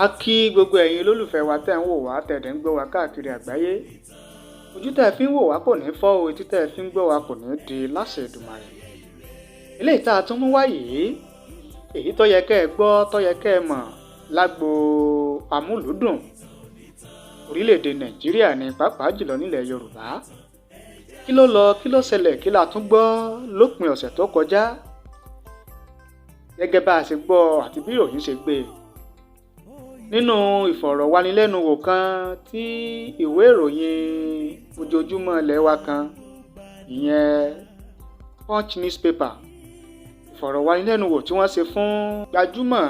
A kí gbogbo ẹ̀yin olólùfẹ́ wa tẹ́ ń wò wá, tẹ̀dẹ̀ ń gbọ́ wá káàkiri àgbáyé. Ojú tẹ́ ẹ fi ń wò wá kò ní fọ́ o, etí tẹ́ ẹ fi ń gbọ́ wá kò ní di láṣẹ Èdùmàrè. Eléyìí tá a tún mú wá yìí, èyí tó yẹ kẹ́ ẹ gbọ́, tó yẹ kẹ́ ẹ mọ̀ lágbo amúlùúdùn orílẹ̀-èdè Nàìjíríà ní pàápàá jùlọ nílẹ̀ Yorùbá. Kí ló lọ, kí ló ṣẹlẹ̀, kí la tún gbọ́ lópin ọ̀sẹ̀ tó kọjá? Gẹ́gẹ́ bá a ṣe gbọ́ àti bí ìròyìn ṣe gbé e nínú ìfọ̀rọ̀wánilẹ́nuwò kan tí ìwé ìròyìn ojoojúmọ́ ilé wa kan, ìyẹn Punch newspaper, ìfọ̀rọ̀wánilẹ́nuwò tí wọ́n ṣe fún gbajúmọ̀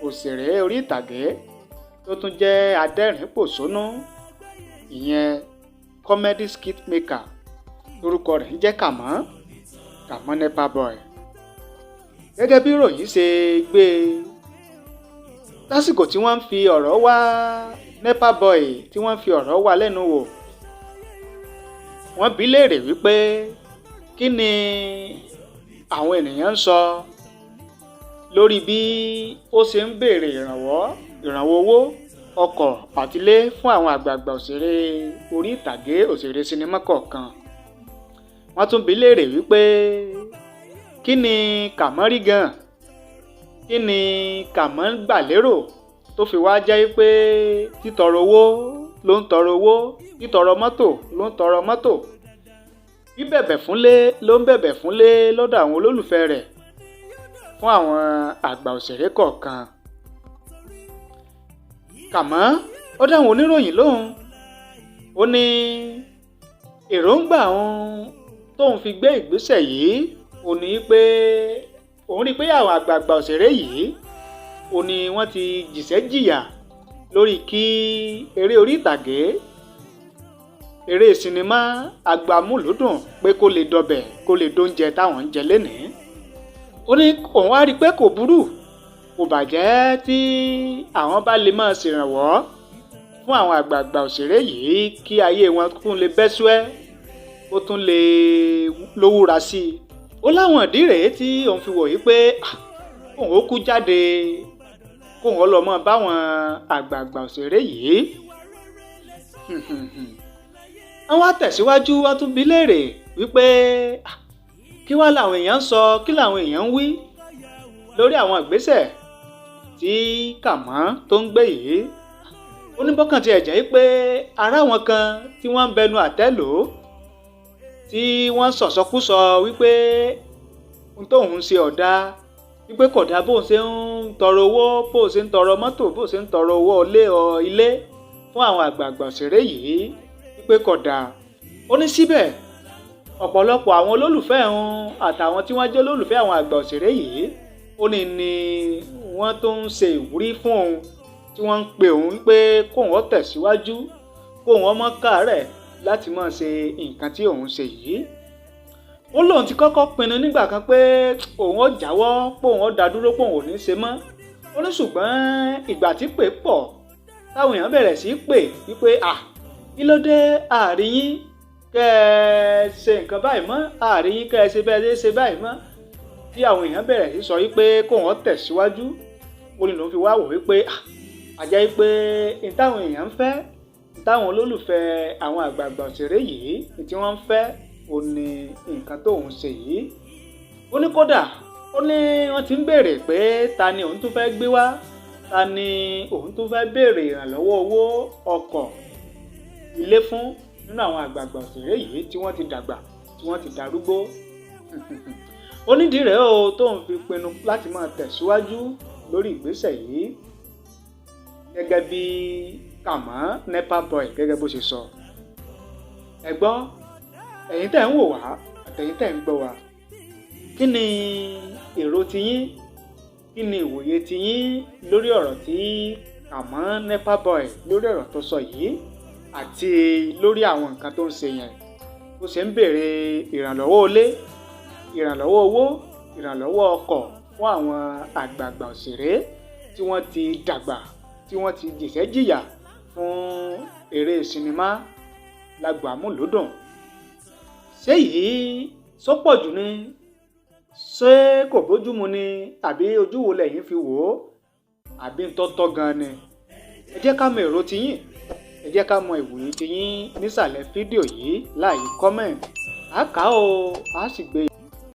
òṣèré orí ìtàgé tó tún jẹ́ adẹ́rìn-pòṣónú, ìyẹn comedy skit maker, lórúkọ rẹ̀ ń jẹ́ Kàmọ́, Kàmọ́ Nepa Boy. Gẹ́gẹ́ bí ìròyìn ṣe gbé e, lásìkò tí wọ́n ń fi ọ̀rọ̀ wá Nepa Boy, tí wọ́n ń fi ọ̀rọ̀ wá lẹ́nu wò, wọ́n bi léèrè wípé kí ni àwọn ènìyàn ń sọ lórí bí ó ṣe ń béèrè ìrànwọ́ owó ọkọ̀ àtilé fún àwọn àgbààgbà òṣèré orí ìtàgé, òṣèré sinimá kọ̀ọ̀kan. Wọ́n tún bi léèrè wípé kí ni Kàmọ́ rí gan-an, kí ni Kàmọ́ gbà lérò tó fi wá jẹ́ pé títọrọ owó ló ń tọrọ owó, títọrọ mọ́tò ló ń tọrọ mọ́tò, bíbẹ̀bẹ̀ fúnlé ló ń bẹ̀bẹ̀ fúnlé lọ́dọ̀ àwọn olólùfẹ́ rẹ̀ fún àwọn àgbà òṣèré kọ̀ọ̀kan. Kàmọ́ ó dáhùn oníròyìn lóhùn, ó ní èròǹgbà òun tóun fi gbé ìgbésẹ̀ yìí ò ní pé òun rí i pé àwọn àgbààgbà òṣèré yìí ò ní wọ́n ti jìṣẹ́ jìyà lórí kí eré orí ìtàgé, eré sinimá agbamúlùúdùn pé kó lè dọbẹ̀, kó lè dóúnjẹ táwọn ń jẹ lénìí. Ó ní òun wá rí i pé kò burú, kò bàjẹ́ tí àwọn bá lè máa ṣèrànwọ́ fún àwọn àgbààgbà òṣèré yìí kí ayé wọn tún lè bẹ́ súẹ́, kó tún lè lówúra sí i. Ó láwọn ìdí rèé tí òun fi wò yí pé òun ó kú jáde kóun ó lọ mọ́ báwọn àgbààgbà òṣèré yìí. Wọ́n wá tẹ̀síwájú, wọ́n tún bi léèrè wípé kí wá làwọn èèyàn ń sọ, kí làwọn èèyàn ń wí lórí àwọn ìgbésẹ̀ tí Kàmọ́ tó ń gbé yìí. Ó ní bọ́kàn tiẹ̀ jẹ́ pé ará wọn kan tí wọ́n ń bẹnu àtẹ́ lò ó, tí wọ́n ń sọ̀sọkúsọ wípé ohun tóun ń ṣe ọ̀dà, wípé kò dáa bóun ṣe ń tọrọ owó, bóun ṣe ń tọrọ mọ́tò, bóun ṣe ń tọrọ owó ilé ọ ilé fún àwọn àgbààgbà òṣèré yìí, wípé kò dáa. Ó ní síbẹ̀ ọ̀pọ̀lọpọ̀ àwọn olólùfẹ́ òun àtàwọn tí wọ́n jẹ́ olólùfẹ́ àwọn àgbà òṣèré yìí, ó ní wọ́n tó ń ṣe ìwúrí fún òun, tí wọ́n ń pe òun pé kóun ó tẹ̀síwájú, kóun ó má káàárẹ̀ láti máa ṣe nǹkan tí òun ṣe yìí. Ó lóun ti kọ́kọ́ pinnu nígbà kan pé òun ó jáwọ́, pé òun ó dá dúró, pé òun ò ní ṣe mọ́. Ó ní ṣùgbọ́n ìgbà tí pè pọ̀, táwọn èèyàn bẹ̀rẹ̀ sí í pè wípé à kí ló dé àárín yín kẹ́ ẹ ṣe nǹkan báyìí mọ́, àárín yín kẹ́ ẹ ṣe bẹ́ẹ̀ ṣe báyìí mọ́, tí àwọn èèyàn bẹ̀rẹ̀ sí sọ wípé kóun ó tẹ̀síwájú. Ó ní lòun fi wá wò wípé àjẹ́ wípé n táwọn èèyàn ń fẹ́, táwọn olólùfẹ́ àwọn àgbààgbà òṣèré yìí tí wọ́n ń fẹ́, ó ní nǹkan tóun ṣe yìí. Ó ní kódà ó ní wọ́n ti ń béèrè pé ta ni òun tún fẹ́ gbé wá, ta ni òun tún fẹ́ béèrè ìrànlọ́wọ́ owó ọkọ̀ ilé fún nínú àwọn àgbààgbà òṣèré yìí tí wọ́n ti dàgbà, tí wọ́n ti darúgbó. Ó nídìí rẹ̀ o tóun fi pinnu láti máa tẹ̀síwájú lórí ìgbésẹ̀ yìí, gẹ́gẹ́ bí Kàmọ́ Nepa Boy gẹ́gẹ́ bó ṣe sọ. Ẹ gbọ́, ẹ̀yin tẹ́ ń wò wá àtẹ̀yin tẹ́ ń gbọ́ wá, kí ni èrò tiyín, kí ni ìwòye tiyín lórí ọ̀rọ̀ tí Kàmọ́ Nepa Boy, lórí ọ̀rọ̀ tó sọ yìí àti lórí àwọn nǹkan tó ń ṣe yẹn, bó ṣe ń béèrè ìrànlọ́wọ́ ilé, ìrànlọ́wọ́ owó, ìrànlọ́wọ́ ọkọ̀ fún àwọn àgbààgbà òṣèré tí wọ́n ti dàgbà, tí wọ́n ti jìṣẹ́ jìyà fún eré sinimá lágbo amúlùúdùn? Ṣé yìí sọ́pọ̀ jù ni? Ṣé kò bójúmu ni? Àbí ojú wo lẹ̀yin fi wò ó? Àbí ń tọ́tọ́ gan ni? Ẹ jẹ́ ká mọ èrò tiyín, ẹ jẹ́ ká mọ ìwòye tiyín nísàlẹ̀ fídíò yìí láàyè comment. Á kà á o, á sì gbé.